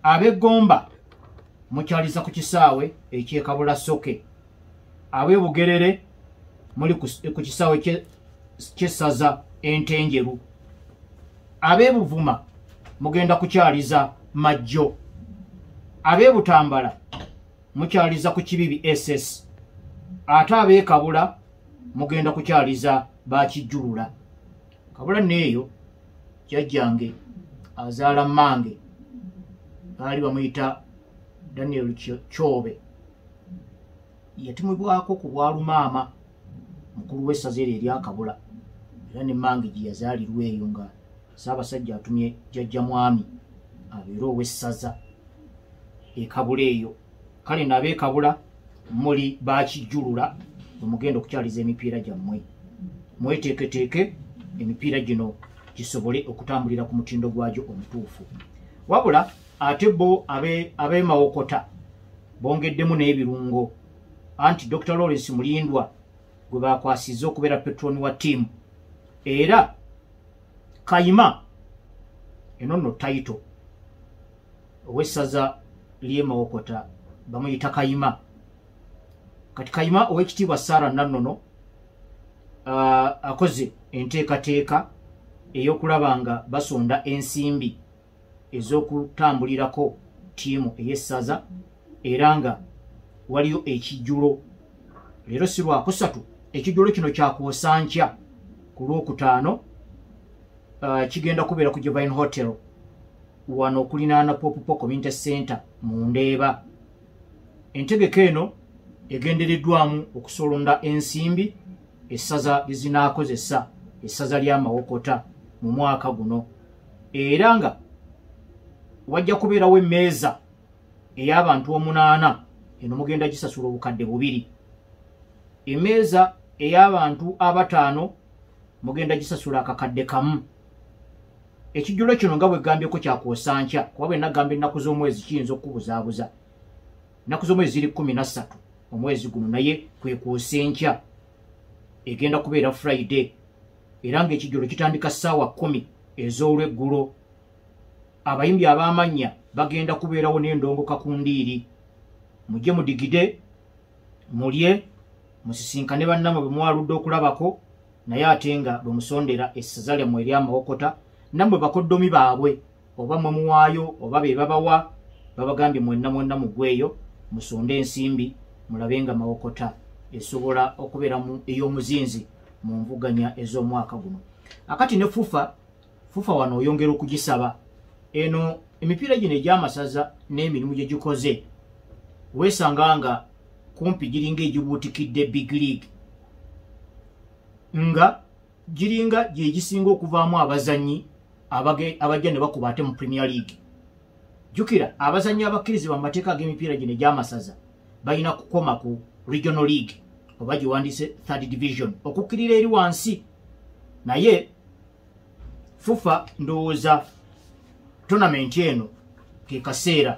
Ab'eggomba mukyaliza ku kisaawe ekyekabula Soke. Ab'ebugerere muli ku kisaawe ky'essaza Entenjeru. Ab'ebuvuma mugenda kukyaliza Majjo. Ab'ebutambala mukyaliza ku Kibibi SS. Ate ab'ekabula mugenda kukyaliza Bakijjulula. Kabula neeyo jjajjange azaala mmange baali bamuyita Daniel Kyobe, yatumibwako ku bwalumaama mukulu w'essaza eryo eryakabula, era ne mmange gye yazaalirwa eyo nga Ssaabasajja atumye jjajja mwami abeere ow'essaza ekabula eyo. Kale n'abeekabula muli bakijjulula bwe mugenda okukyaliza emipiira gyammwe, mweteeketeeke emipiira gino gisobole okutambulira ku mutindo gwagyo omutuufu. Wabula ate bo ab'emawokota bongeddemu n'ebirungo, anti Dr Lawrence Mulindwa gwe bakwasizza okubeera patron wa ttiimu era Kayima, eno nno title, ow'essaza ly'emawokota bamuyita Kayima. Kati Kayima ow'ekitiibwa Sara Nannono akoze enteekateeka ey'okulaba nga basonda ensimbi ez'okutambulirako ttiimu ey'essaza, era nga waliyo ekijjulo leero si lwakusatu. Ekijjulo kino kyakwosa nkya ku Lwokutaano, kigenda kubeera ku Jovine Hotel wano okulinaana Popupo Community Center mu Ndeeba. Entegeka eno egendereddwamu okusolonda ensimbi essaza lye zinaakozesa, essaza ly'amawokota mu mwaka guno, era nga wajja kubeerawo emmeeza ey'abantu 8, eno mugenda gisasula 2000. Emmeeza ey'abantu 5 mugenda gisasula 1000. Ekijjulo kino nga bwe gambyeko kyakwosa nkya, kuba bwe nagamba ennaku z'omwezi kiyinza okukubuzaabuza. Ennaku z'omwezi ziri 13 omwezi guno, naye kwe kwosa enkya, egenda kubeera Friday, era ng'ekijjulo kitandika ssaawa 10 ez'olweggulo. Abayimbi ab'amannya bagenda kubeerawo n'endongo kakundiiri. Mujje mudigide, mulye, musisinkane bannammwe bwe mwaludde okulabako, naye ate nga bwe musondera essaza lyammwe ery'amawokota, nammwe bakoddomi baabwe, oba mwe muwaayo oba be babawa, babagambye mwenna mwenna mugweyo musonde ensimbi mulabe nga mawokota esobola okubeera ey'omuzinzi mu nvuganya ez'omwaka guno. Akati ne FUFA, FUFA wano oyongera okugisaba eno emipiira gino egy'amasaza n'emirimu gye gikoze, weesanga nga kumpi giringa egibuutikidde big league, nga giringa gye gisinga okuvaamu abazannyi abajja ne bakuba ate mu Premier League. Jjukira abazannyi abakkirizibwa mu mateeka ag'emipiira gino egy'amasaza balina kukoma ku regional league oba giwandiise third division okukkirira eri wansi. Naye FUFA ndowooza tournament eno ke kaseera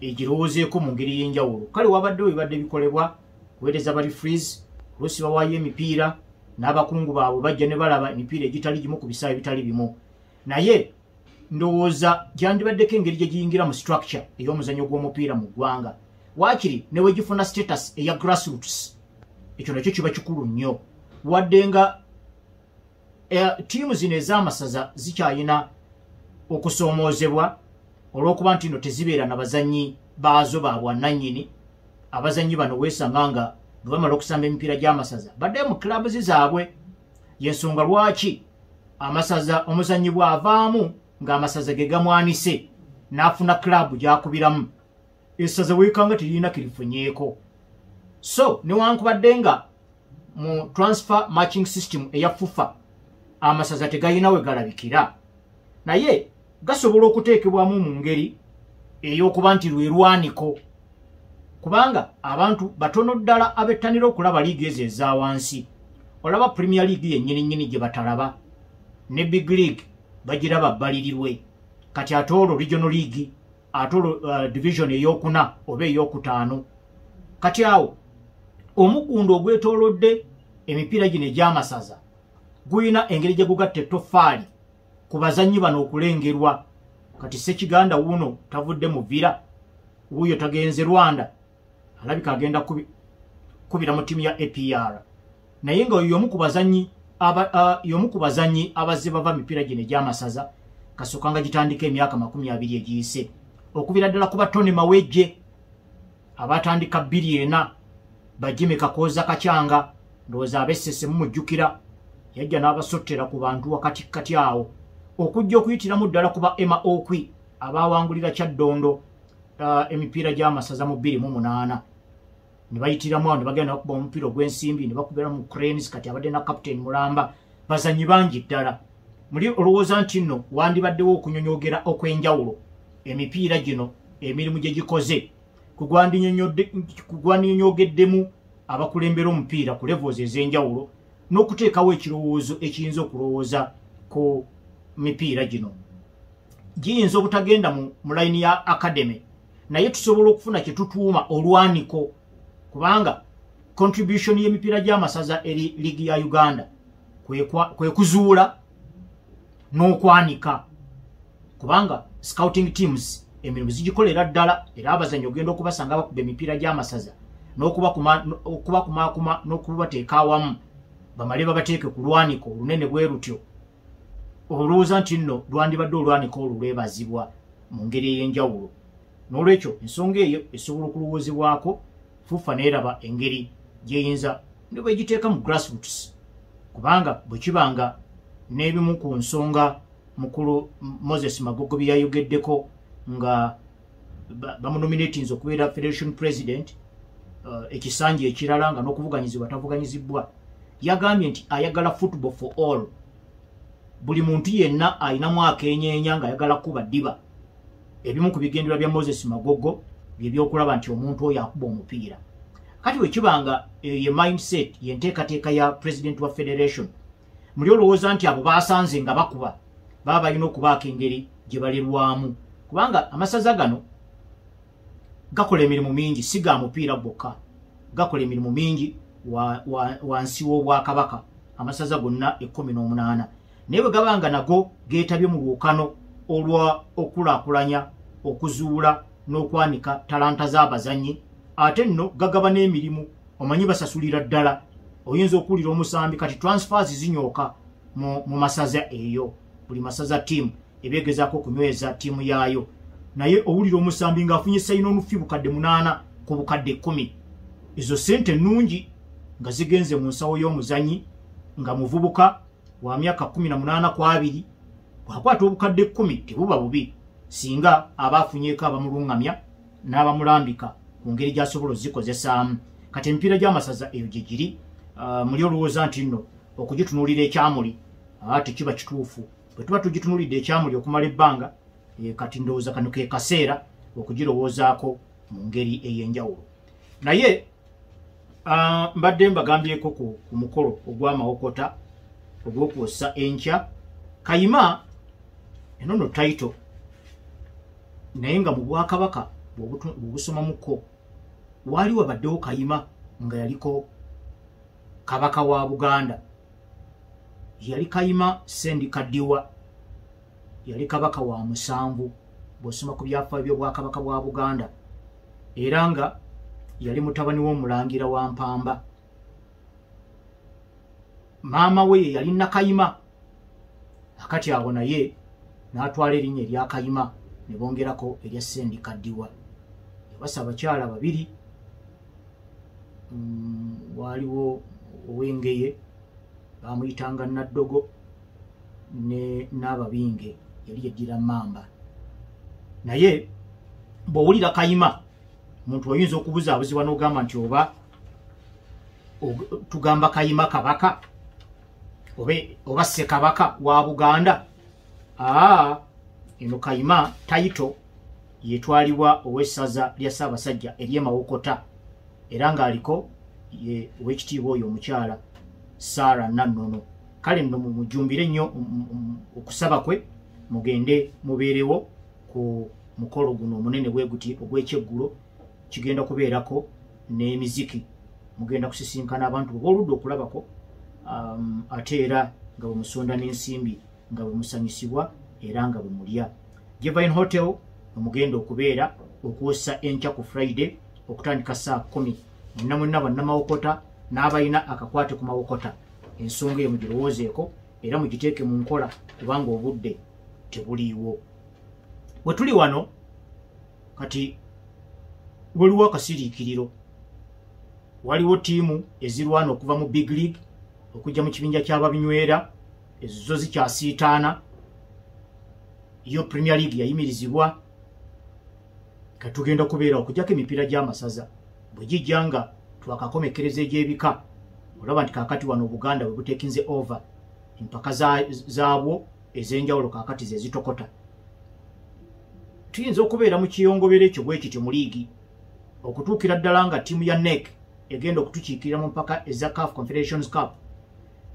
egirowoozeeko mu ngeri y'enjawulo. Kale wabaddewo bibadde bikolebwa kuweereza ba referees, oluusi bawaayo emipiira n'abakungu baabwe bajja ne balaba emipiira egitali gimu ku bisaawe ebitali bimu, naye ndowooza gyandibaddeko engeri gye giyingira mu structure ey'omuzannyo gw'omupiira mu ggwanga, waakiri ne wegifuna status eya grassroots. Ekyo nakyo kiba kikulu nnyo, wadde nga ttiimu zino ez'amasaza zikyayina okusoomoozebwa olw'okuba nti no tezibeera na bazannyi baazo ba bwannannyini. Abazannyi bano weesanga nga bwe bamala okusamba emipiira gy'amasaza baddeyo mu clubs zaabwe. Yensonga lwaki amasaza omuzannyi bw'avaamu ng'amasaza ge gamwanise n'afuna club gy'akubiramu, essaza weekanga teririna kirifunyeeko. So newankubadde nga mu transfer matching system eya FUFA amasaza tegayina we galabikira, naye gasobola okuteekebwamu mu ngeri ey'okuba nti lwe lwaniko, kubanga abantu batono ddala abettanira okulaba liigi ezo eza wansi. Olaba Premier League yennyini nnyini gye batalaba, ne big league bagiraba bbalirirwe. Kati ate olwo regional league, ate olwo division eyokuna oba eyokutaano. Kati awo omugundo ogwetoolodde emipiira gino egy'amasaza gulina engeri gye gugatta ettoffaali ku bazannyi bano okulengerwa. Kati Ssekiganda wuno tavudde mu Villa, wuuyo tagenze Rwanda, alabika agenda kubira mu ttiimu ya APR. Naye nga oyo y'omu ku bazannyi abazze bava mipiira gino egy'amasaza kasooka nga gitandika emyaka 20 egiyise, okubira ddala ku ba Tony Mawejje abatandika 2004, ba Jimmy Kakooza Kacyanga, ndowooza ab'Essese mumujjukira, yajja n'abasottera ku bantu wakati kati awo, okujja okuyitiramu ddala ku ba Emma Okwi abawangulira Kyaddondo emipiira gy'amasaza mu 2008, ne bayitiramu awo ne bagenda ne bakuba omupiira ogw'ensimbi ne bakubira mu Cranes. Kati abadde na Captain Mulamba, bazannyi bangi ddala. Muli olowooza nti nno wandibaddewo okunyonyogera okw'enjawulo emipiira gino emirimu gye gikoze kugwandinyonyogeddemu abakulembera omupiira ku levels ez'enjawulo n'okuteekawo ekirowoozo ekiyinza okulowooza ku mipiira gino. Giyinza obutagenda mu layini ya academy, naye tusobola okufuna kye tutuuma olwaniko, kubanga contribution y'emipiira gy'amasaza eri liigi ya Uganda kwe kuzuula n'okwanika, kubanga scouting teams emirimu zigikolera ddala, era abazannyi ogenda okubasanga bakuba emipiira gy'amasaza n'okubakumaakuma n'okubateeka awamu bamale babateeke ku lwaniko olunene bwe lutyo. Olowooza nti nno lwandibadde olwaniko olwo lwebazibwa mu ngeri ey'enjawulo. N'olwekyo ensonga eyo esobola okulowoozebwako FUFA neeraba engeri gyeyinza ne bwegiteeka mu grassroots, kubanga bwe kibanga n'ebimu ku nsonga mukulu Moses Magogo bye yayogeddeko nga bamunominatinze okubeera federation president, ekisanja ekirala nga n'okuvuganyizibwa tavuganyizibwa, yagambye nti ayagala football for all, buli muntu yenna ayinamu akenyeenya ng'ayagala kuba ddiba. Ebimu ku bigendererwa bya Moses Magogo bye byokulaba nti omuntu oyo akuba omupiira. Kati bwe kibanga eyo ye mindset, yenteekateeka ya president wa federation, muli olowooza nti abo basanze nga bakuba baba balina okubaako engeri gye balerwamu, kubanga amasaza gano gakola emirimu mingi, si ga mupiira gwokka, gakola emirimu mingi wansi w'obwakabaka, amasaza gonna 18. Naye bwe gabanga nago geetabye mu lwokano olwa okulaakulanya, okuzuula n'okwanika talanta z'abazannyi, ate nno gagaba n'emirimu, omanyi basasulira ddala. Oyinza okuwulira omusambi kati transfers zinyooka mu masaza eyo, buli masaza ttiimu ebeegezaako okunyweza ttiimu yaayo, naye owulira omusambi ng'afunye sign-on fee 8,000 ku 10,000. Ezo ssente nnungi nga zigenze mu nsawo y'omuzannyi nga muvubuka wa myaka 18 ku 20, bw'akwata 10,000 tebuba bubi singa aba afunyeeko abamuluŋŋamya n'abamulambika ku ngeri gy'asobola ozikozesaamu. Kati emipiira gy'amasaza eyo gye giri. Muli olowooza nti nno okugitunuulira ekyamuli tekiba kituufu. Bwe tuba tugitunuulidde ekyamuli okumala ebbanga, kati ndowooza kano ke kaseera okugirowoozaako mu ngeri ey'enjawulo. Naye mbadde mbagambyeko ku mukolo ogw'amawokota ogw'okwosa enkya. Kayima eno no title, naye nga mu bwakabaka bw'obusomamuko waali wabaddewo Kayima nga yaliko kabaka wa Buganda. Yali Kayima Sendikaddiwa, yali kabaka wa 7 bw'osoma ku byafaayo by'obwakabaka bwa Buganda, era nga yali mutabani w'omulangira wa Mpamba. Maama we ye yali Nakayima, akati awo naye n'atwala erinnya erya Kayima ne bongerako erya Sendikaddiwa. Yawasa abakyala 2, waaliwo ow'Engeye bamuyitanga Naddogo ne n'Ababinge, yali yeddira Mmamba. Naye bw'owulira Kayima muntu oyinza okubuzaabuzibwa n'ogamba nti oba tugamba Kayima kabaka oba ssekabaka wa Buganda. Eno Kayima title yetwalibwa ow'essaza lya Ssaabasajja ery'Emawokota, era ng'aliko ye ow'ekitiibwa oyo omukyala Sarah Nannono. Kale nno mumujumbire nnyo okusaba kwe, mugende mubeerewo ku mukolo guno omunene bwe guti ogw'ekyeggulo. Kigenda kubeerako n'emiziki, mugenda kusisinkana abantu b'oludda okulabako, ate era nga bwe musonda n'ensimbi, nga bwe musanyusibwa, era nga bwe mulya. Divine Hotel omugenda okubeera okwosa enkya ku Friday okutandika 10:00. Mwenna mwenna bannamawokota n'abalina akakwate ku mawokota, ensonga eyo mugirowoozeeko era mugiteeke mu nkola kubanga obudde tebuliiwo. Bwe tuli wano kati waliwo akasiriikiriro, waliwo ttiimu ezirwana okuva mu Big League okujja mu kibinja ky'ababinywera, ezo zo zikyasiitaana. Yo Premier League yayimirizibwa, katugenda kubeera okujjako emipiira gy'amasaza bwe gijja nga twakakomekereza egy'ebika. Olaba nti kaakati wano Obuganda bwe butekinze over empaka zaabwo ez'enjawulo kaakati ze zitokota. Tuyinza okubeera mu kiyongobero ekyo bwe kityo mu liigi okutuukira ddala nga ttiimu ya NEC egenda okutukiikirira mu mpaka eza CAF Confederations Cup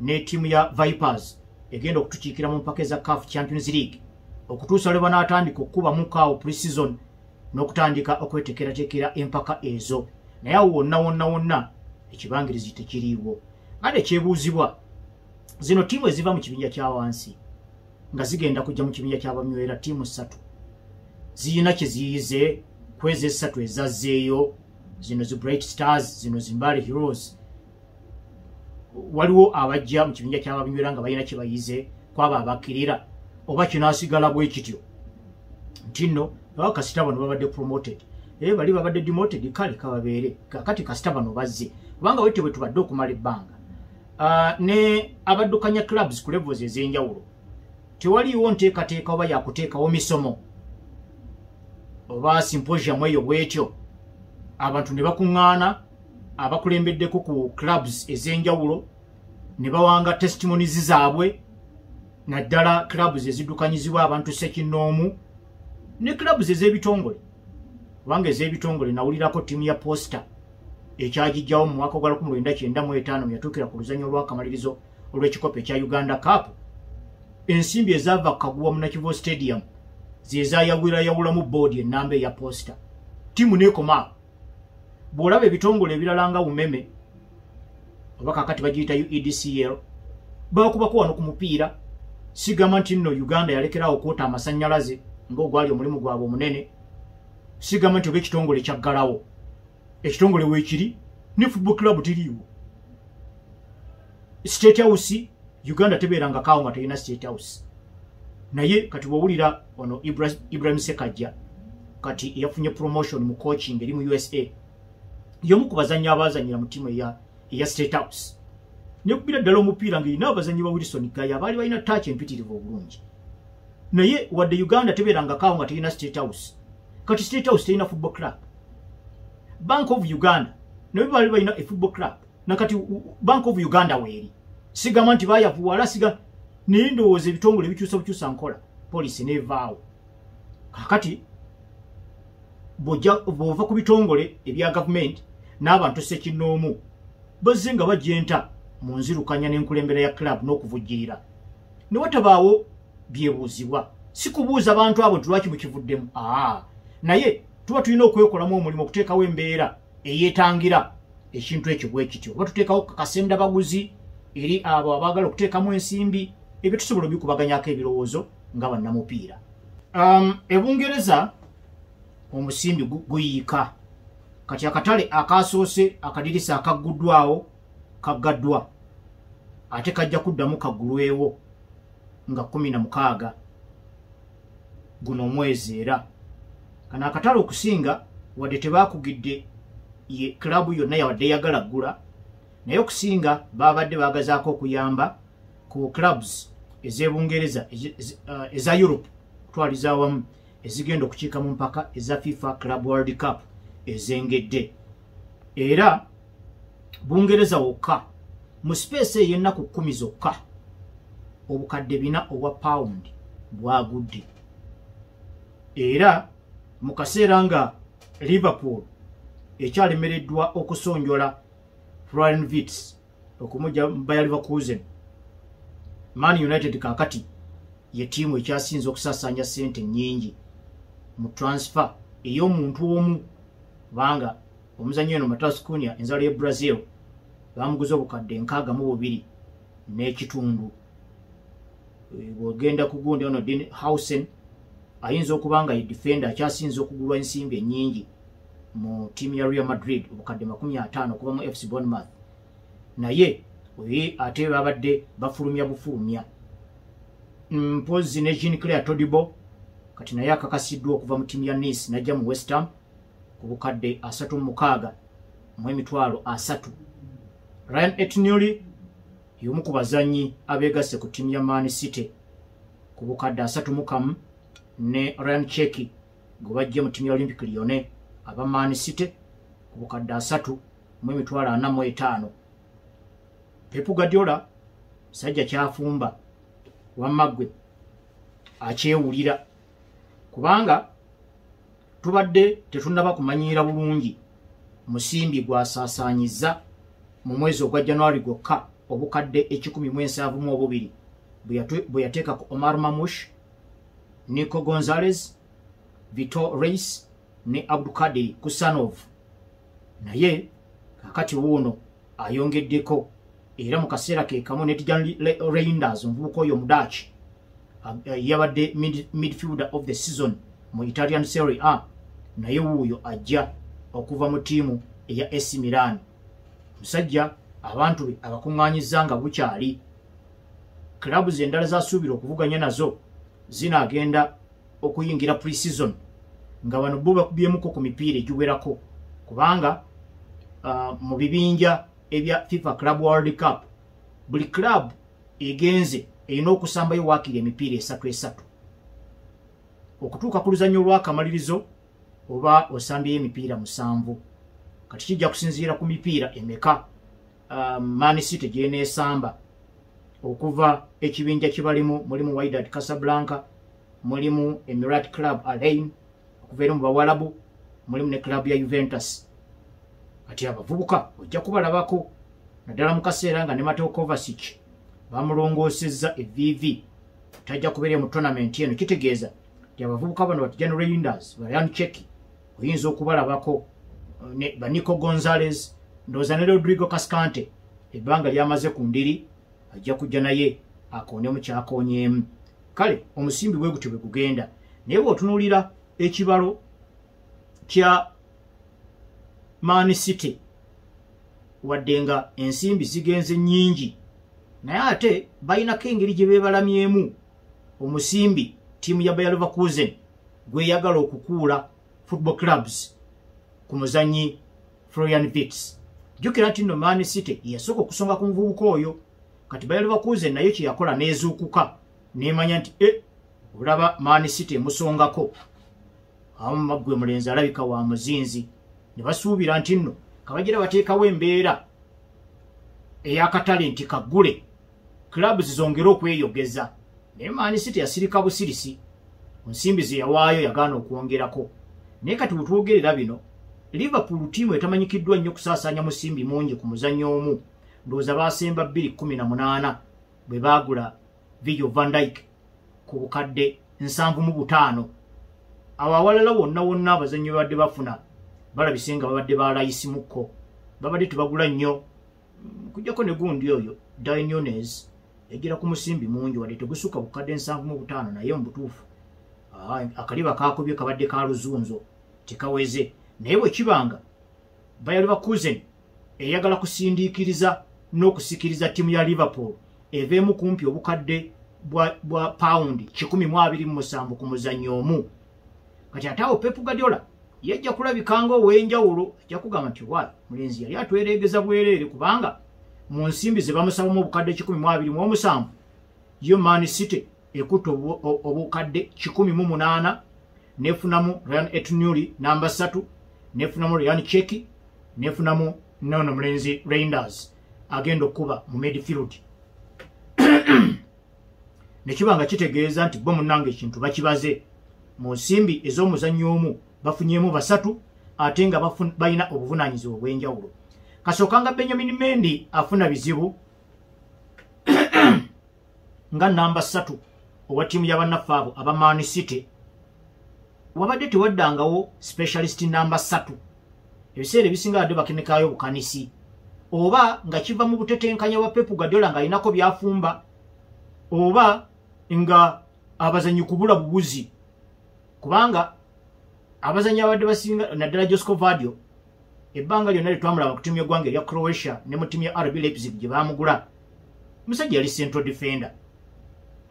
ne ttiimu ya Vipers egenda okutukiikira mu mpaka eza CAF Champions League, okutuusa lwe banaatandika okukubamu kaawo pre-season n'okutandika okweteekerateekera empaka ezo. Naye awo wonna wonna wonna ekibangirizi tekiriiwo. Nga nekyebuuzibwa, zino ttiimu eziva mu kibinja kya wansi nga zigenda kujja mu kibinja ky'abamywera, ttiimu 3 ziyina kye ziyize ku ezo 3 ezazzeeyo, zino zi Bright Stars, zino zi Mbale Heroes. Waliwo abajja mu kibinja ky'abamywera nga balina kye bayize kwabo abakkirira, oba kinaasigala bwe kityo nti nno oba kasita bano babadde promoted, bali babadde demoted, kale kababeere kakati kasita bano bazze, kubanga wette bwe tubadde okumala ebbanga. Ne abaddukanya clubs ku levels ez'enjawulo tewaliiwo nteekateeka oba yakuteekawo misomo oba symposium eyo bwetyo, abantu ne bakuŋŋaana abakulembeddeko ku clubs ez'enjawulo ne bawanga testimonies zaabwe, naddala clubs eziddukanyizibwa abantu ssekinnoomu ne clubs ez'ebitongole, kubanga ez'ebitongole nawulirako ttiimu ya Posta ekyagijjawo mu mwaka gwa 1995 yatuukira ku luzannya olw'akamalirizo olw'ekikopo ekya Uganda Cup. Ensimbi ezaava Kaguwa mu Nakivubo Stadium ze zaayawulayawulamu boodi ennamba eya Posta, ttiimu n'ekoma. Bw'olaba ebitongole ebirala nga Umeme oba kakati bagiyita UEDCL, bakubako wano ku mupiira. Sigamba nti nno Uganda yalekerawo okwota amasannyalaze ng'ogwali omulimu gwabwe omunene, sigamba nti oba ekitongole kyaggalawo, ekitongole weekiri ne football club teriiwo. State House, Uganda tebeeranga kaawo nga terina State House. Naye kati bw'owulira ono Ibrahim Sekajja kati eyafunye promotion mu coaching eri mu USA, y'omu ku bazannyi abaazannyira mu ttiimu eya State House, nekubira ddala omupiira ng'erina abazannyi ba Wilson Gaya abaali balina taaki empitirivu obulungi. Naye wadde Uganda tebeeranga kaawo nga terina State House, kati State House terina football club. Bank of Uganda naye baali balina e football club, nakati Bank of Uganda weeri. Sigamba nti bayavuwala, siga naye ndowooza ebitongole bikyusa bukyusa nkola, poliisi n'evaawo. Kakati bw'ova ku bitongole ebya gavumenti n'abantu ssekinnoomu bazze nga bajenta mu nzirukanya n'enkulembera ya club n'okuvujjirira, ne watabaawo byebuuzibwa. Si kubuuza bantu abo nti lwaki mukivuddemu, naye tuba tulina okwekolamu omulimu okuteekawo embeera eyeetangira ekintu ekyo bwe kityo, oba tuteekawo kasendabaguzi eri abo abaagala okuteekamu ensimbi, ebyo tusobola obikubaganyako ebirowoozo nga bannamupiira. Ebungereza omusimbi guyiika kati, akatale akasoose akadirisa akagguddwawo kaggaddwa, ate kajja kuddamu kaggulwewo nga 16 guno omwezi. Era kano akatale okusinga wadde tebaakugidde ye club yonna yawadde eyagala ggula, naye okusinga babadde baagazaako okuyamba ku clubs ez'Ebungereza eza Europe okutwaliza awamu ezigenda okukiika mu mpaka eza FIFA Club World Cup ezengedde. Era Bungereza wokka mu space ey'ennaku 10 zokka obukadde 4 obwa pound bwagudde. Era mu kaseera nga Liverpool ekyalemereddwa okusonjola Florian Wirtz okumujja Bayer Leverkusen, Man United kaakati ye ttiimu ekyasinze okusaasaanya ssente nnyingi mu transfer ey'omuntu omu, kubanga omuzannyi eno Matheus Cunha enzalo y'e Brazil bamuguze obukadde 62.5. Bw'ogenda ku gundi ono Dean Huijsen ayinza okuba nga ye defender akyasinze okugulwa ensimbi ennyingi mu ttiimu ya Real Madrid, obukadde 50 okuva mu FC Bournemouth, naye oye ate babadde bafulumya bufulumya. Mpozi ne Jean Claire Todibo kati naye akakasiddwa okuva mu ttiimu ya Nice najja mu West Ham ku bukadde 36 mu emitwalo 30. Ryan Etnuri y'omu ku bazannyi abeegasse ku ttiimu ya Man City ku bukadde 31, ne Ryan Cherki gwe bajja mu ttiimu ya Olympic Lyonnais aba Man City ku bukadde 3 mu emitwalo 45. Pep Guardiola musajja kyafumba wamma ggwe akyewulira, kubanga tubadde tetunnaba kumanyiira bulungi musimbi gwasaasaanyiza mu mwezi ogwa January gwokka, obukadde 172 bwe yateeka ku Omar Marmoush, Nico Gonzalez, Vitor Reis ne Abdukadir Khusanov. Naye kakati wuuno ayongeddeko, era mu kaseera ke kamu ne Tijjani Reijnders, omuvubuka oyo Omudaaki yabadde midfielder of the season mu Italian Serie A, naye wuuyo ajja okuva mu ttiimu eya AC Milan. Musajja abantu be abakuŋŋaanyiza nga bukyali. Clubs endala zasuubira okuvuganya nazo zinaagenda okuyingira pre-season nga bano bo bakubyemuko ku mipiira egiwerako, kubanga mu bibinja ebya FIFA Club World Cup buli club egenze erina okusambayo waakiri emipiira esatu esatu okutuuka ku luzannya olwakamalirizo, oba osambyeyo emipiira 7. Kati kijja kusinziira ku mipiira emeka Man City gyeneesamba okuva ekibinja kibalimu. Mulimu Wydad Casablanca, mulimu Emirate Club Al Ain okuva eri mu Bawalabu, mulimu ne club ya Juventus. Kati abavubuka ojja kubalabako, naddala mu kaseera nga ne Mateo Kovacic bamulongoosezza evv, tajja kubeera mu tournament eno. Kitegeeza nti abavubuka bano ba Tijjani Reijnders, ba Rayan Cherki, oyinza okubalabako ba Nico Gonzalez, ndowooza ne Rodrigo Cascante ebbanga lyamaze ku ndiri ajja kujja naye akoonemu kyakoonyeemu. Kale omusimbi bwe gutyo bwe gugenda. Naye bw'otunuulira ekibalo kya Man City, wadde nga ensimbi zigenze nnyingi, naye ate balinako engeri gye beebalamyemu omusimbi ttiimu ya Bayer Leverkusen gweyagala okukuula football clubs ku muzanyi Florian Wirtz. Jjukira nti nno Man City yasooka okusonga ku muvubuka oyo. Kati Bayer Leverkusen nayo kye yakola n'ezuukuka n'emanya nti e olaba Man City emusongako awamu gwe mulenzi alabika wa muzinzi, ne basuubira nti nno kabagira bateekawo embeera ey'akatale nti kaggule clubs zongere okweyogeza. Naye Man City yasirika busirisi, nsimbi ze yawaayo yagaana okwongerako. Naye kati wetwogerera bino, Liverpool ttiimu etamanyikiddwa nnyo kusaasaanya musimbi mungi ku muzannyo omu. Ndowooza baasemba 2018 bwe baagula Virgil van Dijk ku bukadde 75. Awo awalala wonna wonna abazannyi babadde bafuna balabise nga babadde balayisimuko, babadde tebagula nnyo, kujjako ne gundi oyo Darwin Nunez yagira ku musimbi mungi, wadde tegusukka bukadde 75, naye mu butuufu akaliba kakubye kabadde ka luzunzo, tekaweze. Naye bwe kibanga Bayer Leverkusen eyagala kusindiikiriza n'okusikiriza ttiimu ya Liverpool eveemu kumpi obukadde bwa paundi 127 ku muzannyo omu, kati ate awo Pep Guardiola yajja kulabika nga ow'enjawulo, ajja kugamba nti wa mulenzi yali atwereegeza bwereere, kubanga mu nsimbi ze bamusabamu obukadde 127, yo Man City ekutta obukadde 108, nefunamu Rayan Ait-Nouri namba 3, nefunamu Rayan Cherki, nefunamu nono mulenzi Reijnders agenda okuba mu midfield, nekiba nga kitegeeza nti bo munnange ekintu bakibaze. Mu nsimbi ez'omuzannyo omu bafunyemu basatu, ate nga balina obuvunaanyizibwa obw'enjawulo. Kasookanga Benjamin Mendy afuna bizibu nga namba 3 owa ttiimu y'abannaffe abo aba Man City. Wabadde tewaddangawo specialist namba 3. Ebiseera ebisinga badde bakenekayo bukanisi, oba nga kiva mu butetenkanya bwa Pep Guardiola ng'alinako byafumba, oba nga abazanyi kubula bubuzi. Kubanga abazannyi abadde basinga, naddala Josko Gvardiol, ebbanga lyonna lyetwamulaba ku ttiimu y'eggwanga erya Croatia ne mu ttiimu ya RB Leipzig gye baamugula, musajja yali central defender,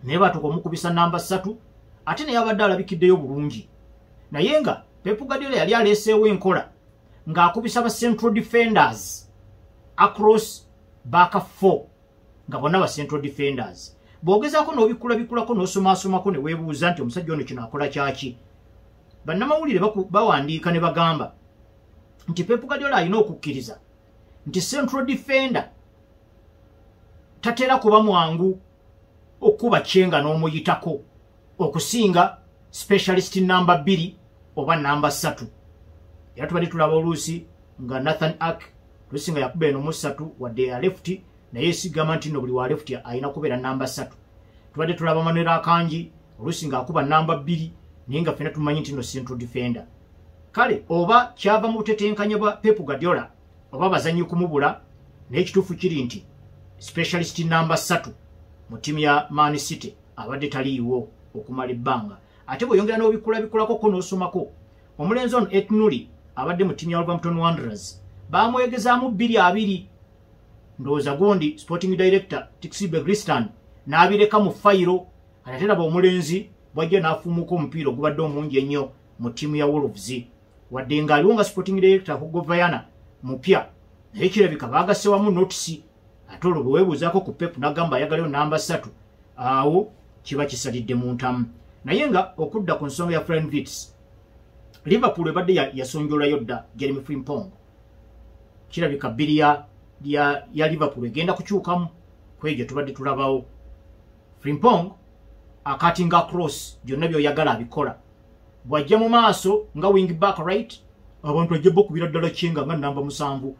naye batuuka omukubisa namba 3, ate naye abadde alabikiddeyo bulungi. Naye nga Pep Guardiola yali aleeseewo enkola ng'akubisa ba central defenders across back 4, nga bonna ba central defenders. Bw'ogezaako n'obikulabikulako n'osomaasomako ne weebuuza nti omusajja ono kino akola kyaki. Bannamawulire bawandiika ne bagamba nti Pep Guardiola alina okukkiriza nti central defender tatera kuba mwangu okuba kyenga n'omuyitako okusinga specialist namba 2 oba namba 3. Era tubadde tulaba oluusi nga Nathan Ake oluusi nga yakuba eno mu 3 wadde ya left, naye sigamba nti nno buli wa left alina kubeera namba 3. Tubadde tulaba Manuel Akanji oluusi ng'akuba namba 2, naye nga ffenna tumanyi nti nno central defender. Kale oba kyava mu butetenkanya bwa Pep Guardiola oba bazannyi kumubula, naye ekituufu kiri nti specialist namba 3 mu ttiimu ya Man City abadde taliiwo okumala ebbanga. Ate bw'oyongera n'obikulabikulako ko n'osomako, omulenzi ono Aït-Nouri abadde mu ttiimu ya Wolverhampton Wanderers baamwegezaamu 2-2, ndowooza gundi sporting director Txiki Begiristain n'abireka mu fayiro. Ate raba omulenzi bw'ajja n'afuumuka omupiira ogubadde omungi ennyo mu ttiimu ya Wolves, wadde ng'aliwo nga sporting director Hugo Viana mupya, naye kirabika baagasse wamu notisi. Ate olwo bwe weebuuzaako ku Pep n'agamba ayagalayo namba 3, awo kiba kisalidde mu ntamu. Naye nga okudda ku nsonga ya Florian Wirtz, Liverpool ebadde yasonjolayo dda Jeremy Frimpong. Kirabika bbiri ya Liverpool egenda kukyukamu kwegyo tubadde tulabawo. Frimpong acuttinga cross, byonna by'oyagala abikola. Bw'ajja mu maaso nga wing back right, abantu ajja bakubira ddala kyenga nga namba 7,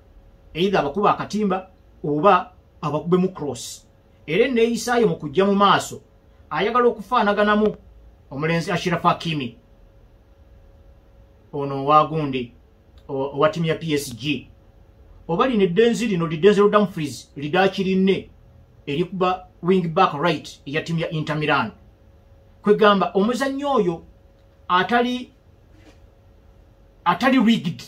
either abakuba akatimba oba abakubemu cross. Era enneeyisaayo mu kujja mu maaso ayagala okufaanaganamu omulenzi Achraf Hakimi ono owa gundi owa ttiimu ya PSG, oba lino eddenzi lino li Denzel Dumfries lidakirinne erikuba wing back right eya ttiimu ya Inter Milan. Kwegamba omuzannyi oyo atali rigid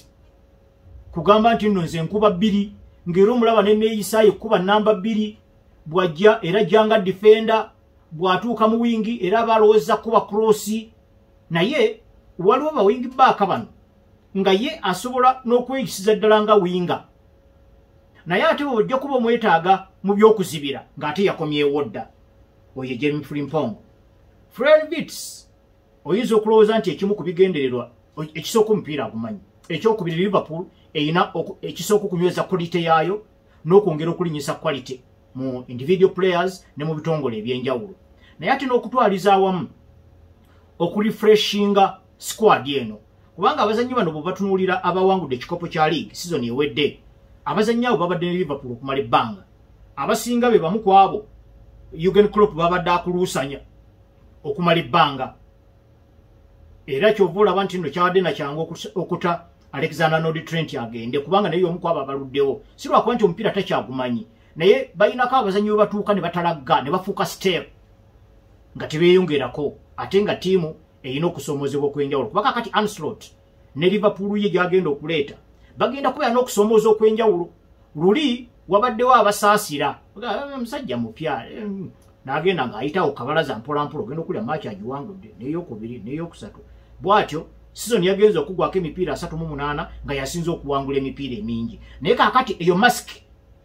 kugamba nti nno nze nkuba 2, ng'era omulaba nenneeyisaayo kuba namba 2, bw'ajja era jjanga defender, bw'atuuka mu wingi era aba alowooza kuba cross. Naye waliwo ba wing back bano nga ye asobola n'okweyisiza ddala nga winger, naye ate bw'ojja kuba omwetaaga mu by'okuzibira ng'ate yakomyewo dda. Oyo Jeremy Frimpong. Florian Wirtz oyinza okulowooza nti ekimu ku bigendererwa, ekisooka omupiira agumanyi, ekyokubiri Liverpool erina ekisooka okunyweza quality yaayo n'okwongera okulinnyisa quality mu individual players ne mu bitongole ebyenjawulo, naye ate n'okutwaliza awamu okurefreshinga squad eno, kubanga abazannyi bano bwe batunuulira abawangudde ekikopo kya league season ewedde, abazannyi abo babadde ne Liverpool okumala ebbanga. Abasinga be bamu ku abo Jurgen Klopp babadde akuluusanya okumala ebbanga, era kyova olaba nti nno kyabadde nakyangu okuta Alexander Arnold Trent agende, kubanga naye omu ku abo abaluddewo. Si lwakuba nti omupiira takyagumanyi, naye balinako abazannyi bwe batuuka ne batalagga ne bafuuka stale nga tebeeyongerako, ate nga ttiimu erina okusomoozebwa okw'enjawulo, kuba kakati Arne Slot ne Liverpool ye gyagenda okuleeta bagenda kubeera n'okusomooza okw'enjawulo. Luli wabaddewo abasaasira omusajja mupya, n'agenda ng'ayitawo kabalaza mpolampola, ogenda okulya maaki agiwangudde n'eyokubiri n'eyokusatu. Bw'atyo season yagenza okugwako emipiira 38 nga yasinze okuwangula emipiira emingi. Naye kaakati eyo mask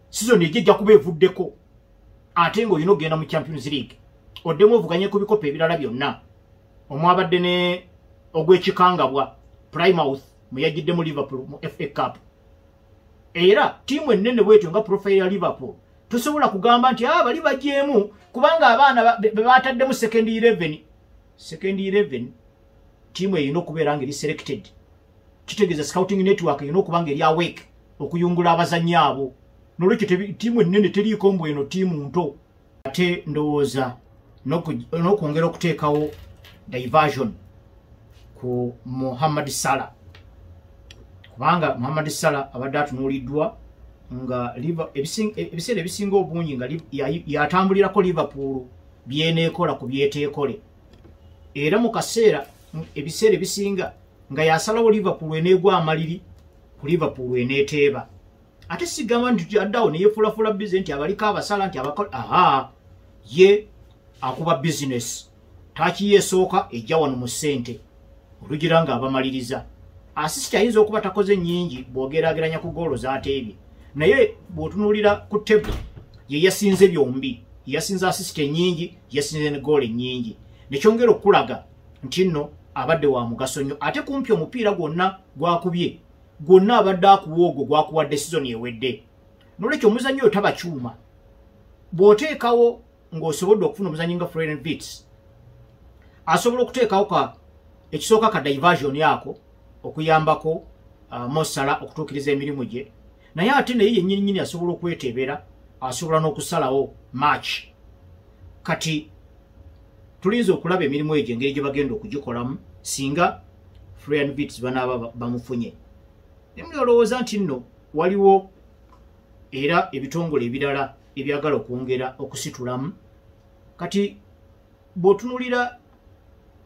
season ejja ejja kuba evuddeko, ate ng'olina okugenda mu Champions League oddemu ovuganye ku bikopo ebirala byonna omwabadde ne ogw'ekikangabwa Plymouth mwe yajjidde mu Liverpool mu FA Cup. Era ttiimu ennene bwetyo nga profile ya Liverpool tosobola kugamba nti bali bagyemu, kubanga abaana be bataddemu second 11. Second 11 ttiimu erina okubeera nga eri selected, kitegeeza scouting network erina okuba nga eri awake okuyungula abazannyi abo. Nolwekyo ttiimu ennene teriiko mbu eno ttiimu nto. Ate ndowooza n'okwongera okuteekawo diversion ku Mohamed Salah, kubanga Mohamed Salah abadde atunuuliddwa nga ebiseera ebisinga obungi nga yatambulirako Liverpool byeneekola ku byeteekole. Era mu kaseera Ebiseera ebisinga nga yasalawo Liverpool eneegwa amaliri ku Liverpool eneeteeba. Ate sigamba nti addawo ne yeefuulafula bizinesi nti abaliko abasala nti abakola, aha, ye akuba bizinesi taaki yeesooka ejja wano mu ssente olugira nga abamaliriza. Assist ayinza okuba takoze nnyingi bw'ogeraageranya ku goolo z'ateebye, naye bw'otunuulira ku table ye yasinze byombi, yasinze assist ennyingi, yasinze ne goolo ennyingi, nekyongera okulaga nti nno abadde wa mugaso nnyo. Ate kumpi omupiira gwonna gwakubye gwonna abadde akuwa ogwo gwakuwadde sizoni ewedde. Nolwekyo omuzannyi oyo taba kyuma. Bw'oteekawo ng'osobodde okufuna omuzannyi nga Florian Wirtz, asobola okuteekawo ka ekisooka ka diversion ako okuyambako Mo Salah okutuukiriza emirimu gye, naye ate naye yennyininyini asobola okweteebera, asobola n'okusalawo match. Kati tulinza okulaba emirimu egyo engeri gye bagenda okugikolamu singa Florian Wirtz banaaba bamufunye. Nemuli olowooza nti nno waliwo era ebitongole ebirala ebyagala okwongera okusitulamu. Kati bw'otunuulira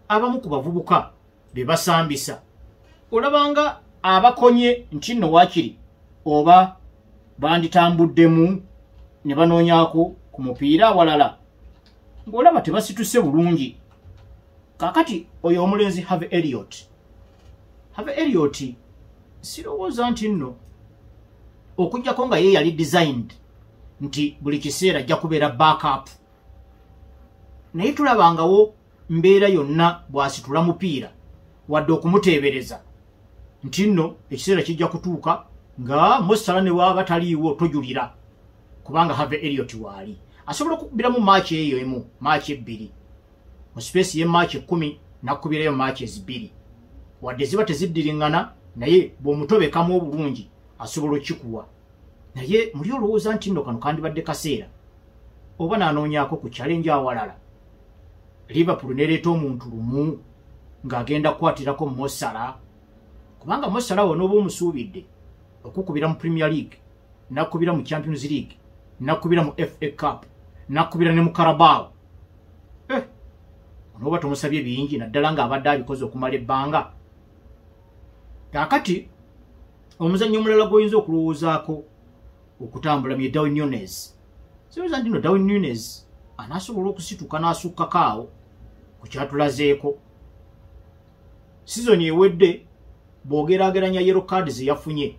abamu ku bavubuka be basambisa, olabanga abakonye nti nno waakiri oba banditambuddemu ne banoonyaako ku mupiira awalala, ng'olaba tebasituse bulungi. Kaakati oyo omulenzi Harvey Elliott, Harvey Elliott sirowooza nti nno okuggyako nga ye yali designed nti buli kiseera ajja kubeera backup, naye tulabangawo mbeera yonna bw'asitula mupiira wadde okumuteebereza nti nno ekiseera kijja kutuuka nga Mo Salah ne waaba taliiwo tojulira, kubanga Harvey Elliott waali asobola okukubiramu match eyo emu, match ebbiri mu space ye match 10 nakubirayo matches 2, wadde ziba teziddiriŋŋana, naye bw'omutobekamu obulungi asobola okikuwa. Naye muli olowooza nti nno kano kandibadde kaseera oba n'anoonyaako ku challenge awalala. Liverpool nereeta omuntu lumu ng'agenda kukwatirako Mo Salah, kubanga Mo Salah wonooba omusuubidde okukubira mu Premier League, nakubira mu Champions League, nakubira mu FA Cup, nakubira ne mu Carabao, onooba tomusabye bingi, naddala ng'abadde abikoze okumala ebbanga. Kaakati omuzannyo omulala gw'oyinza okulowoozaako okutambula ye Darwin Núñez. Sirowooza nti nno Darwin Núñez anaasobola okusituka n'asukkako awo ku kyatulazeeko sizoni ewedde. Bw'ogeraageranya yellow card ze yafunye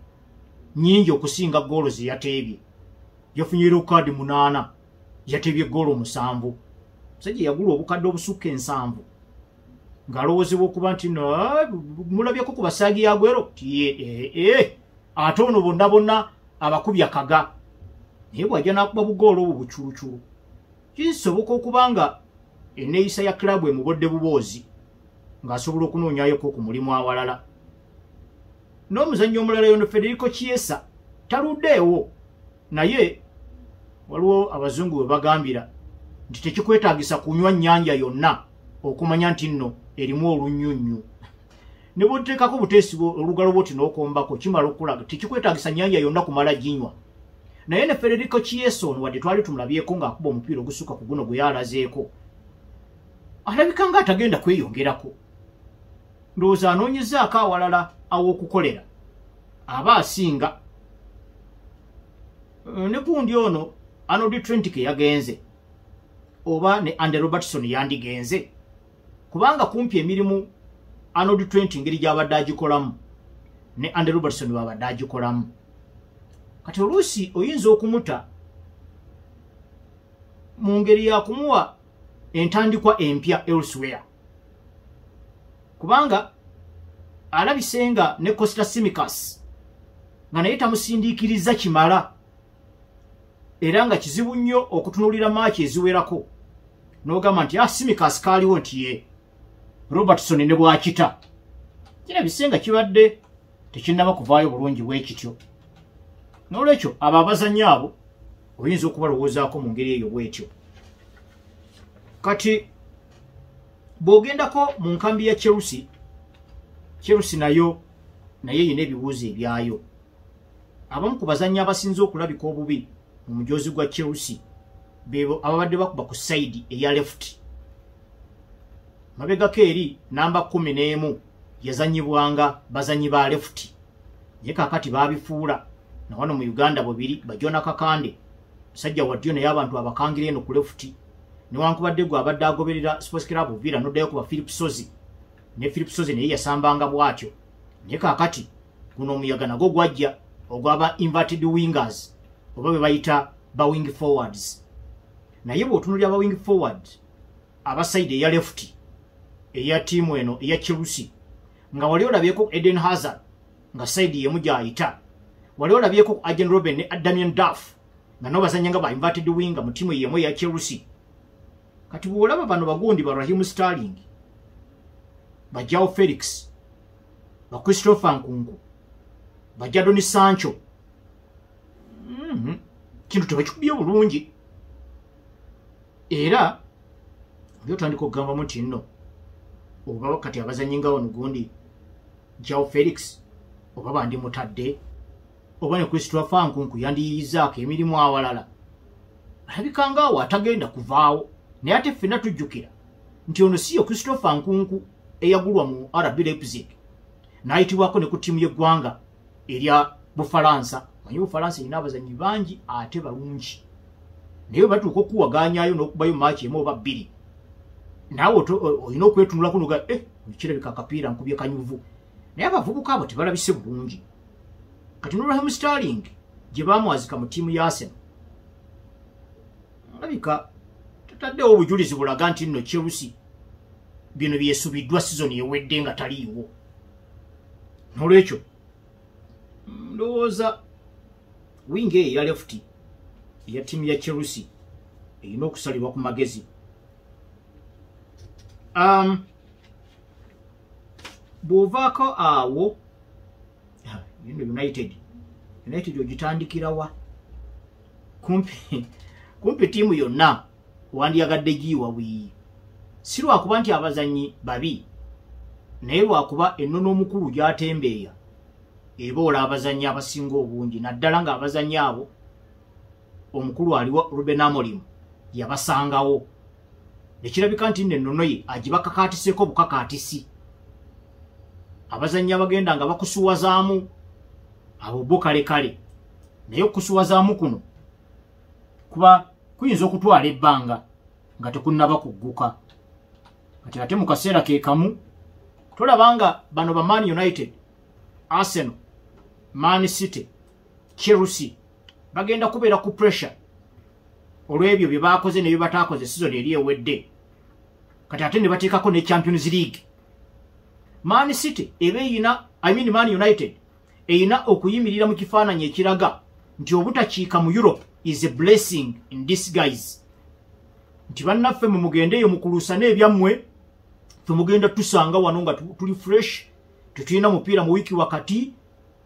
nnyingi okusinga goolo ze yateebye. Yafunye yellow card 8, yateebye goolo 7. Musajja yagula obukadde obusukka 70 ng'alowoozebwa okuba nti no mulabyeko ku basaagi ya Aguero ti ate ono bonna bonna abakubya kaga, naye bw'ajja n'akuba bugoolo obwo buculuculu, kisoboka okuba nga enneeyisa ya club emubodde buboozi ng'asobola okunoonyayoko ku mulimu awalala. N'omuzannyi omulala yono Federico Chiesa taluddeewo, naye waliwo abazungu bwe bagambira nti tekikwetaagisa kunywa nnyanja yonna okumanya nti nno erimu olunyunyu. Ne bw'oteekako buteesi olugalo bw'oti n'okombako kimala okulaga tekikwetaagisa nnyanja yonna kumala ginywa. Naye ne Federico Chiesa ono wadde twali tumulabyeko ng'akuba omupiira ogusukka ku guno gwe yalazeeko, alabika nga atagenda kweyongerako. Ndowooza anoonyezaako awalala aw'okukolera aba asinga. Ne gundi ono Arnold Trent ke yagenze, oba ne Andy Robertson yandigenze, kubanga kumpi emirimu Arnold Trent engeri gy'abadde agikolamu ne Andy Robertson bw'abadde agikolamu. Kati oluusi oyinza okumuta mu ngeri ya kumuwa entandikwa empya elsewhere, kubanga alabise nga ne Costa Tsimikas nga naye tamusindiikiriza kimala, era nga kizibu nnyo okutunuulira maaki eziwerako n'ogamba nti Tsimikas kaaliwo nti ye Robertson ne bwakita. Kirabise nga kibadde tekinnaba kuvaayo bulungi bwekityo. N'olwekyo abo abazannyi abo oyinza okubalowoozaako mu ngeri eyo bwetyo. Kati bw'ogendako mu nkambi ya Chelsea, Chelsea nayo naye erina ebibuuzo ebyayo. Abamu ku bazannyi abasinze okulabika obubi mu mujoozi gwa Chelsea bebo ababadde bakuba ku side eya left. Mabegako eri namba 11 yazanyibwanga bazanyi ba left, naye kaakati baabifuula na wano mu Uganda bubiri bajona Kakande musajja wa ddyo, naye abantu abakangira eno ku left. Newankubadde gwe abadde agoberera Sports Club Villa noddayo kuba Philip Sozi, ne Philip Sozi naye yasambanga bw'atyo. Naye kaakati guno omuyaga nagwo gwajja ogwaba inverted wingers oba be bayita ba wing forwards. Naye bw'otunuulira ba wing forward aba side eya left eya ttiimu eno eya Chelsea, nga wali olabyeko Eden Hazard nga side yemu gy'ayita, wali olabyeko Arjen Robben ne Damien Duff nga nabo bazannya nga ba inverted winger mu ttiimu yemu eya Chelsea. Kati bw'olaba bano bagundi ba Raheem Sterling, ba Joao Felix, ba Christopher Nkunku, ba Jadon Sancho, kintu tebakikubye bulungi. Era oli otandika okugambamu nti nno oba kati abazannyi nga wano gundi Joao Felix oba bandimutadde, oba ne Christopher Nkunku yandiyiyizaako emirimu awalala, alabika ngaawo atagenda kuvaawo. Naye ate ffenna tujjukira nti ono si yo Christopher Nkunku eyagulwa mu RB Leipzig n'ayitibwako ne ku ttiimu y'eggwanga erya Bufalansa. Manyi Bufalansa erina abazannyi bangi ate balungi, naye batuuka okuwaganyayo n'okubayo maaki emu oba bbiri, naawe olina okwetunulako noga kirabika akapiira nkubye kanyuvu. Naye abavubuka abo tebalabise bulungi. Kati ne Raheem Sterling gye baamwazika mu ttiimu ya Arsenal, alabika tataddewo obujulizi bulaga nti nno Chelsea bino byesubiddwa sizoni ewedde nga taliiwo. Nolwekyo ndowooza wingi eyo eya left eya ttiimu ya Chelsea erina okusalibwa ku magezi. Bw'ovaako awo ino United ogitandikirawa? Kumpi ttiimu yonna wandiyagadde giyiwa bwiyi, si lwakuba nti abazannyi babi, naye lwakuba ennono omukulu gy'atembeeya eboola abazannyi abasinga obungi, naddala ng'abazannyi abo omukulu aliwo Ruben Amorim yabasangawo, nekirabika nti nno ennono ye agibakakaatiseeko bukakaatisi. Abazannyi abagenda nga bakusuwazaamu abo bo kale, naye okusuwazaamu kuno kuba kuyinza okutwala ebbanga nga tekunnaba kugguka. Kati ate mu kaseera ke kamu tolaba nga bano ba Man United, Arsenal, Man City, Chelsea bagenda kubeera ku pressure olw'ebyo bye baakoze ne bye bataakoze season eri ewedde. Kati ate ne bateekako ne Champions League. Man City eba eyina, I mean Man United eyina okuyimirira mu kifaananyi ekiraga nti obutakiika mu Europe is a blessing in disguise, nti bannaffe mwe mugendeeyo mukuluusane ebyammwe, ffe mugenda tusanga wano nga tuli fresh, tetulina mupiira mu wiiki wakati,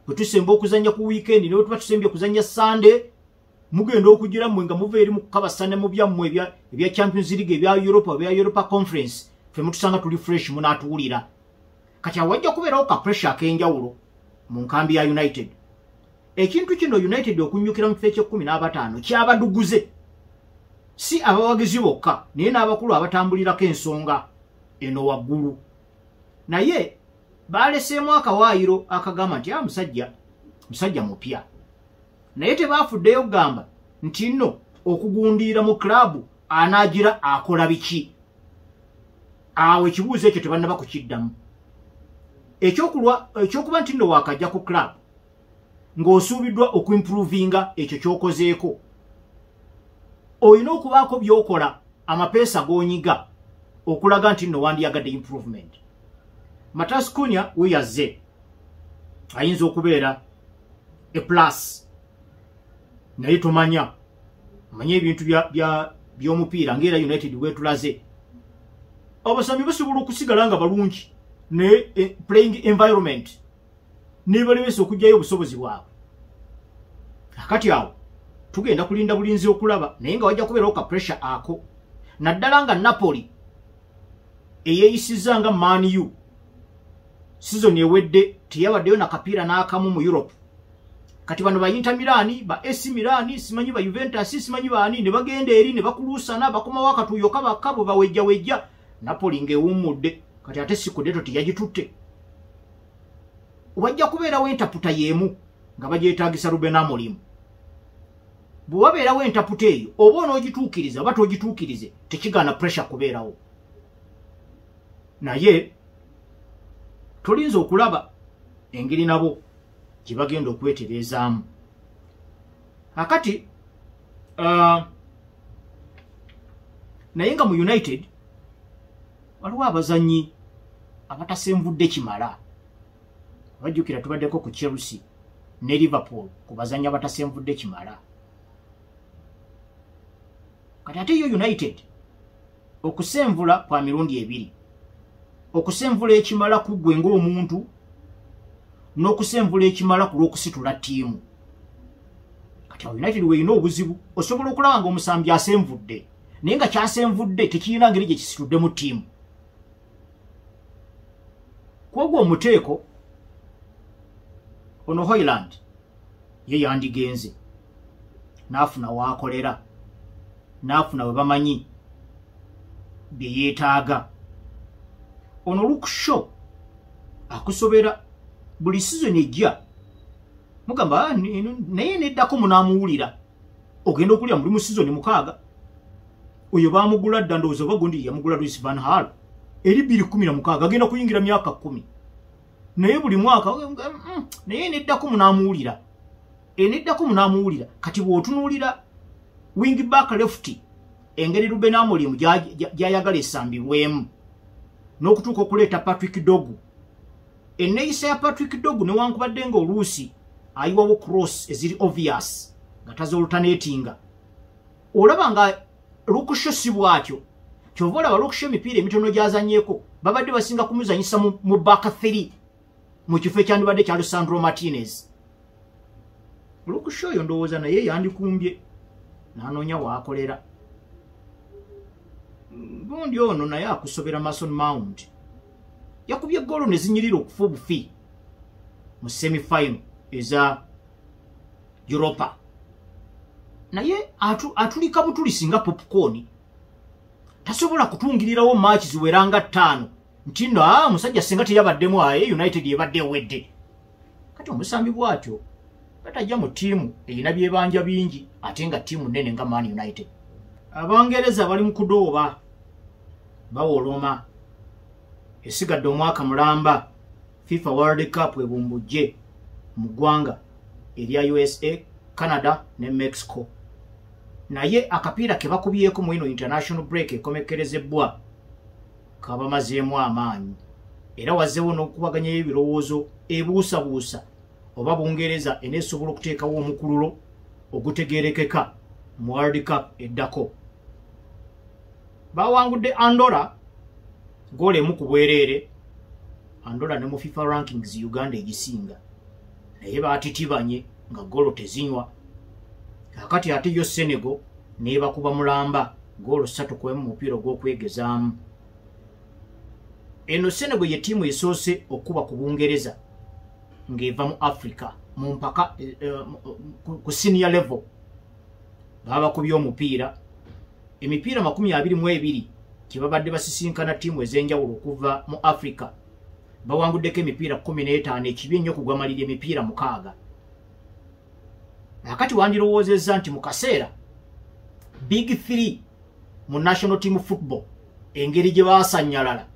bwe tusemba okuzannya ku weekend ne bwe tuba tusembye okuzannya Sunday, mugenda okugira mmwe nga muva eri mu kukabasana mu byammwe ebya Champions League, ebya Europa, ebya Europa Conference, ffe mutusanga tuli fresh, munaatuwulira. Kati awo wajja kubeerawo ka pressure ak'enjawulo mu nkambi ya United. Ekintu kino United okunyukira mu kifo eky'ekkumi n'abataano kyabaduguze, si abawagizi bokka naye n'abakulu abatambulirako ensonga eno waggulu. Naye baleseemu akawaayiro akagamba nti musajja mupya, naye tebaafuddeyo kugamba nti nno okugundiira mu club anaagira akola biki. Awo ekibuuzo ekyo tebannaba kukiddamu. Ekyokuba nti nno waakajja ku club ng'osuubiddwa okuimprovinga ekyo ky'okozeeko, olina okubaako by'okola, amapeesa g'onyiga okulaga nti nno wandiyagadde improvement. Matheus Cunha we yazze ayinza okubeera a plus, naye tomanya manye ebintu by'omupiira ng'era United bwetulaze abasambi basobola okusigala nga balungi, naye playing environment nebalemesa okuggyayo obusobozi bwabwe. Akati awo tugenda kulinda bulinzi okulaba, naye nga wajja kubeerawo ka pressure ako, naddala nga Napoli eyeeyisizza nga Man U season ewedde teyabaddeyo na kapiira n'akamu mu Europe. Kati bano ba Inter Milan, ba AC Milan, simanyi ba Juventus, simanyi baani, ne bagenda eri ne bakuluusana, bakomawo akatuuyo kabaka bwe bawejjawejja. Napoli ng'ewummudde, kati ate Scudetto teyagitutte. Wajja kubeerawo entaputa y'emu nga bagyetaagisa Ruben Amorim. Bwe wabeerawo entaputa eyo, oba onoogituukiriza oba toogituukirize, tekigaana pressure kubeerawo. Naye tolinza okulaba engeri nabo gye bagenda okwetereezaamu. Akati naye nga mu United waliwo abazannyi abatasenvudde kimala. Bajjukira tubaddeko ku Chelsea ne Liverpool ku bazannyi abatasenvudde kimala. Kati ate yo United okusenvula kwa mirundi ebiri, okusenvula ekimala ku ggwe ng'omuntu n'okusenvula ekimala ku lw'okusitula ttiimu. Kati awo United weerina obuzibu, osobola okulaba ng'omusambi asenvudde naye nga kyasenvudde tekirina ngeri gye kisituddemu ttiimu. Kwogwo omuteeko ono Hoyland ye yandigenze n'afuna waakolera, n'afuna we bamanyi bye yeetaaga. Ono Luke Shaw akusobera buli sizoni ejja, mugamba naye neddako munaamuwulira, ogenda okulya muli mu sizoni 6. Oyo baamugula dda, ndowooza oba gundi yamugula Louis van Gaal eri 2016, agenda kuyingira myaka 10, naye buli mwaka naye neddako munaamuwulira, eneddako munaamuwulira. Kati bw'otunuulira wing back left, engeri Ruben Amorim gy'ayagala esambibwemu n'okutuuka okuleeta Patrick Dorgu, enneeyisa ya Patrick Dorgu newankubadde ng'oluusi ayiwawo cross eziri obvious nga tazoolutaneetinga, olaba nga Luke Shaw si bw'atyo. Kyova olaba Luke Shaw emipiira emitono gy'azannyeko babadde basinga kumuzanyisa mu back 3 mu kifo ekyandibadde kya Lisandro Martinez. Luke Shaw oyo ndowooza naye yandikumbye n'anoonya waakolera. Gundi ono naye akusobera Mason Mount, yakubye goolo ne zinyirira okufa obufi mu semifinal eza Europa, naye atulika butulisi nga popcorn, tasobola kutungirirawo match ziweranga 5 nti nno musajja singa teyabaddemu aye United ebadde ewedde. Kati omusambi bw'atyo batajja mu ttiimu erina byebanja bingi ate nga ttiimu nnene nga Man United. Abangereza bali mu kudooba bawoloma, esigadde omwaka mulamba FIFA World Cup ebumbujje mu ggwanga erya USA, Canada ne Mexico. Naye akapiira ke bakubyeko mu ino international break ekomekerezebwa kabamazeemu amaanyi, era wazzeewo n'okubaganyayo ebirowoozo ebuusabuusa oba Bungereza eneesobola okuteekawo omukululo ogutegeerekeka mu World Cup eddako. Bawangudde Andorra goolo 1 ku bwereere. Andorra ne mu FIFA rankings Uganda egisinga, naye baatitibanye nga goolo tezinywa. Kakati ate yo Senegal n'ebakuba mulamba goolo 3-1 mu mupiira ogw'okwegezaamu. Eno Senegal ye ttiimu esoose okuba ku Bungereza ng'eva mu Africa mu mpaka ku senior level. Babakubye omupiira emipiira 22 gye babadde basisinkana ttiimu ez'enjawulo okuva mu Africa, bawanguddeko emipiira 15, ekibi ennyo kugwamalira emipiira 6. Akati wandirowoozezza nti mu kaseera Big 3 mu national team football engeri gye baasanyalala,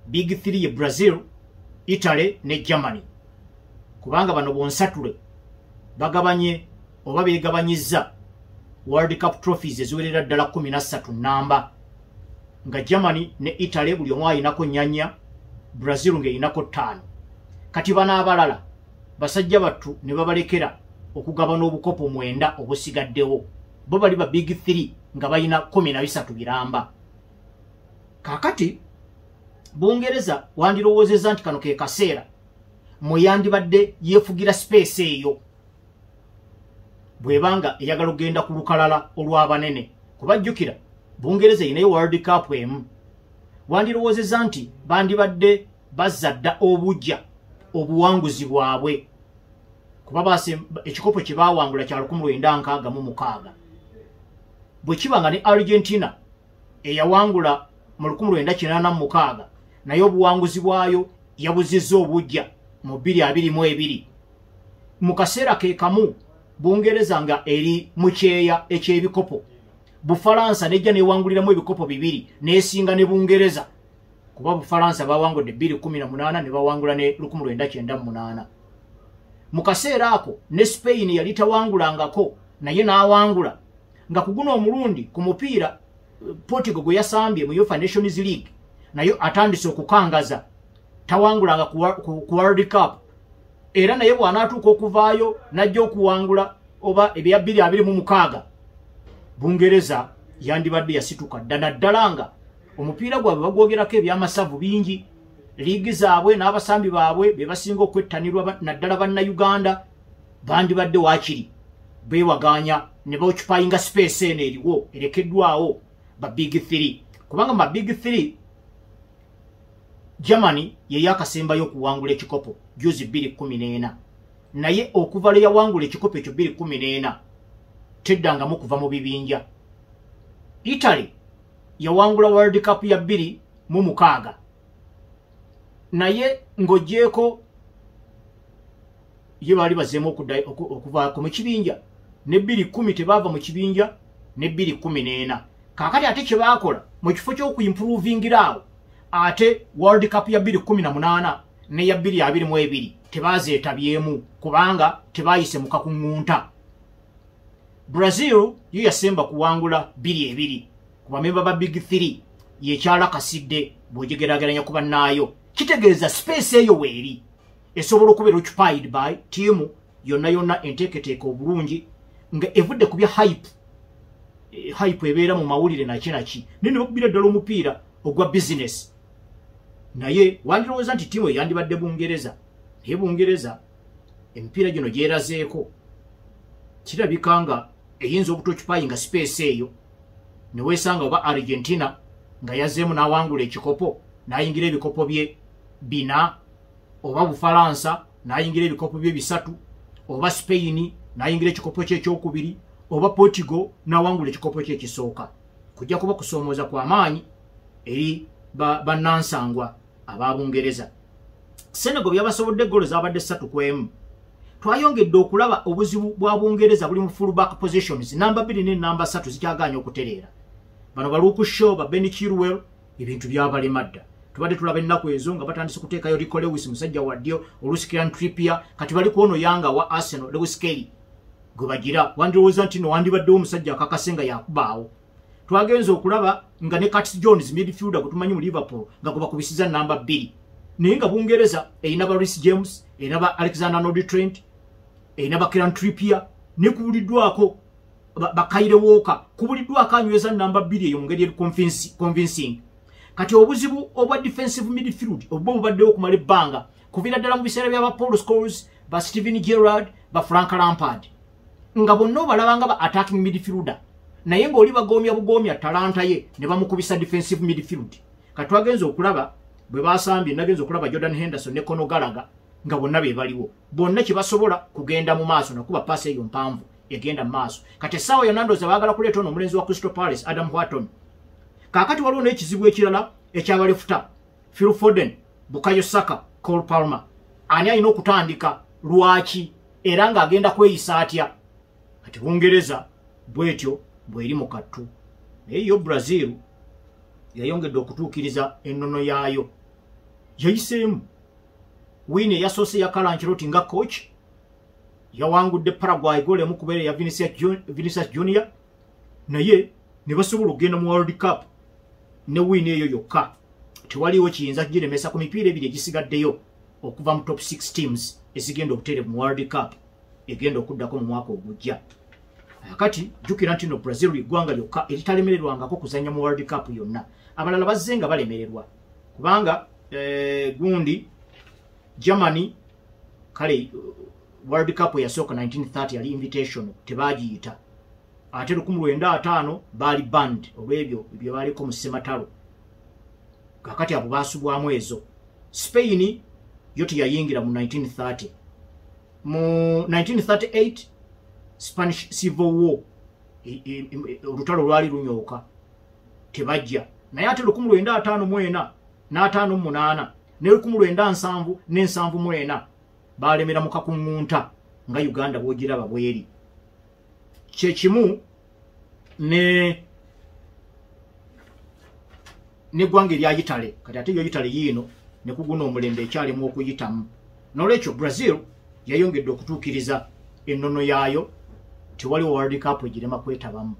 Big 3 ye Brazil, Italy ne Germany, kubanga bano bonsatule bagabanye oba beegabanyizza World Cup trophies eziwerera ddala 13 namba, nga Germany ne Italy buli omu ayinako 4, Brazil ng'erinako 5. Kati bano abalala basajja battu ne babalekera okugabana obukopo 9 obusigaddewo, bo bali ba Big 3 nga balina 13 biramba. Kaakati Bungereza wandirowoozezza nti kano ke kaseera mwe yandibadde yeefugira space eyo bw'ebanga eyagala okugenda ku lukalala olw'abanene, kubajjukira Bungereza erinayo World Cup emu. Wandirowoozezza nti bandibadde bazza dda obujja obuwanguzi bwabwe, kuba ekikopo kye baawangula kya 1966. Bwe kiba nga ne Argentina eyawangula mu 1986, naye obuwanguzi bwayo yabuzizza obujja mu 2022. Mu kaseera ke kamu Bungereza nga eri mu kyeya eky'ebikopo, Bufalansa nejja newanguliramu ebikopo bibiri nesinga ne Bungereza, kuba Bufalansa bawangudde 2018 ne bawangula ne 1998. Mu kaseera ako ne Spain yali tawangulangako naye n'awangula, nga ku guno omulundi ku mupiira Portugal gwe yasambye mu UEFA Nations League nayo atandise okukangaza, tawangulanga ku World Cup, era naye bw'anaatuuka okuvaayo n'ajja okuwangula oba ebya 2026, Bungereza yandibadde yasituka dda, naddala nga omupiira gwabwe bagwogerako ebyamasavu bingi, liigi zaabwe n'abasambi baabwe be basinga okwettanirwa naddala Bannayuganda, bandibadde waakiri beewaganya ne baoccupyinga space eno eriwo erekeddwawo ba big 3, kubanga mu ba big 3 Germany ye yakasembayo okuwangula ekikopo juzi 2014, naye okuva lwe yawangula ekikopo ekyo 2014 teddangamu kuva mu bibinja. Italy yawangula World Cup ya 2006, naye ng'ogyeko ye baali bazzeemu okuvaako mu kibinja, ne 2010 tebaava mu kibinja ne 2014. Kaakati ate kye baakola mu kifo ky'okuimprovingira awo, ate World Cup ya 2018 ne ya 2022 tebazeetabyemu kubanga tebaayise mu kakuŋŋunta. Brazil yo yasemba kuwangula 2-2 ku bamemba ba big 3, yekyalakasidde bw'ogigeraageranya ku bannaayo. Kitegeeza space eyo weeri esobola okubeera occupied by ttiimu yonna yonna enteeketeeka obulungi nga evudde ku bya hype. Hype ebeera mu mawulire naki naki, naye ne bakubira ddala omupiira ogwa business. Naye wandirowooza nti ttiimu eyandibadde Bungereza, naye Bungereza emipiira gino gyerazeeko kirabika nga eyinza obutoccupyinga space eyo, ne weesanga oba Argentina nga yazzeemu n'awangula ekikopo n'ayingira ebikopo bye 4, oba Bufalansa n'ayingira ebikopo bye 3, oba Spain n'ayingira ekikopo kye ekyokubiri, oba Portugal n'awangula ekikopo kye ekisooka. Kujja kuba kusoomooza kwa maanyi eri bannansangwa aba Bungereza. Senegal byabasobodde eggolo zaabadde 3-1. Twayongedde okulaba obuzibu bwa Bungereza buli mu fullback positions, namba 2 ne namba 3 zikyagaanye okutereera. Bano ba Luke Shaw, ba Ben Chilwell, ebintu byabalema dda. Tubadde tulaba ennaku ezo nga batandise kuteekayo Rico Lewis musajja wa ddyo, oluusi Kieran Trippier, kati bali ku ono Yanga wa Arsenal Lewis Kelly gwe bagira. Wandirowooza nti no wandibaddewo omusajja akakase nga yakubaawo. Twagenze okulaba nga ne Curtis Jones midfielder gwe tumanyi mu Liverpool nga gwe bakubisiza namba 2, naye nga Bungereza erina ba Reece James, erina ba Alexander Arnold Trent, erina ba Kieran Trippier, ne kubuliddwako ba Kyle Walker, kubuliddwako anyweza namba 2 eyo mu ngeri eri convincing. Kati obuzibu obwa defensive midfield obwo bubaddewo okumala ebbanga kuviira ddala mu biseera bya ba Paul Scholes, ba Steven Gerrard, ba Frank Lampard, nga bonna obalaba nga ba attacking midfielder, naye ng'oli bagomya bugomya talanta ye ne bamukubisa defensive midfield. Kati twagenze okulaba bwe basambye, nagenze okulaba Jordan Henderson ne Conor Gallagher nga bonna be baliwo, bonna kye basobola kugenda mu maaso nakuba paasi eyo mpanvu egenda mu maaso. Kati essaawa yonna ndowooza baagala kuleeta ono omulenzi wa Crystal Palace Adam Wharton. Kaakati waliwo n'ekizibu ekirala ekyabalefuta Phil Foden, Bukayo Saka, Cole Palmer. Ani alina okutandika, lwaki, era ng'agenda kweyisa atya? Kati Bungereza bwetyo bw'eri mu kattu, naye yo Brazil yayongedde okutuukiriza ennono yaayo, yayiseemu wiini eyasoose ya Carlo Ancelotti nga coach, yawangudde Paraguay goal emu kubeera ya Vinicius Junior, naye ne basobola okugenda mu World Cup ne wiini eyo yokka. Tewaliwo kiyinza kugiremesa ku mipiira ebiri egisigaddeyo okuva mu top 6 teams ezigenda obutereevu mu World Cup egenda okuddako mu mwaka ogujja. Kati jjukira nti no Brazil eggwanga lyokka eritalemererwangako kuzannya mu World Cup yonna. Abalala bazze nga balemererwa kubanga gundi Germany kale World Cup eyasooka 1930 yali invitation, tebaagiyita, ate 1950 baali banned olw'ebyo bye baaliko mu ssematalo. Kakati abo baasubwamu ezo. Spain yo teyayingira mu 1930. Mu 1938 Spanish Civil War, olutalo lwali lunyooka, tebajja. Naye ate 1954 n'attaano mu munaana ne 1970 ne 74 balemera mu kakuŋŋunta nga Uganda bw'ogiraba bweri. Kyekimu ne neggwanga erya Italy. Kati ate yo Italy yiino ne kuguna omulembe ekyalimu okuyitamu. Nolwekyo Brazil yayongedde okutuukiriza ennono yaayo, tewaliwo World Cup egirema kwetabamu.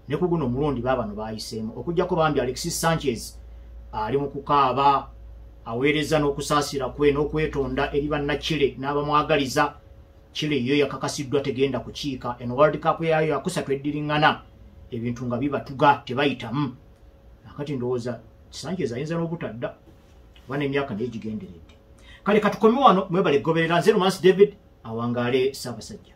Ne ku guno omulundi baabano bayiseemu, okugjako bambi Alexis Sanchez ali mu kukaaba, aweereza n'okusaasira kwe n'okwetonda eri bannakire n'abamwagaliza. Chile yo yakakasiddwa tegenda kukiika eno World Cup yaayo yakusatu eddiriŋŋana, ebintu nga bibatuga, tebayitamu. Akati ndowooza Sanchez ayinza n'obutadda oba n'emyaka naye gigenderedde. Kale katukome wano, mwebale goberera. Nze Romance David, awangaale Ssaabasajja.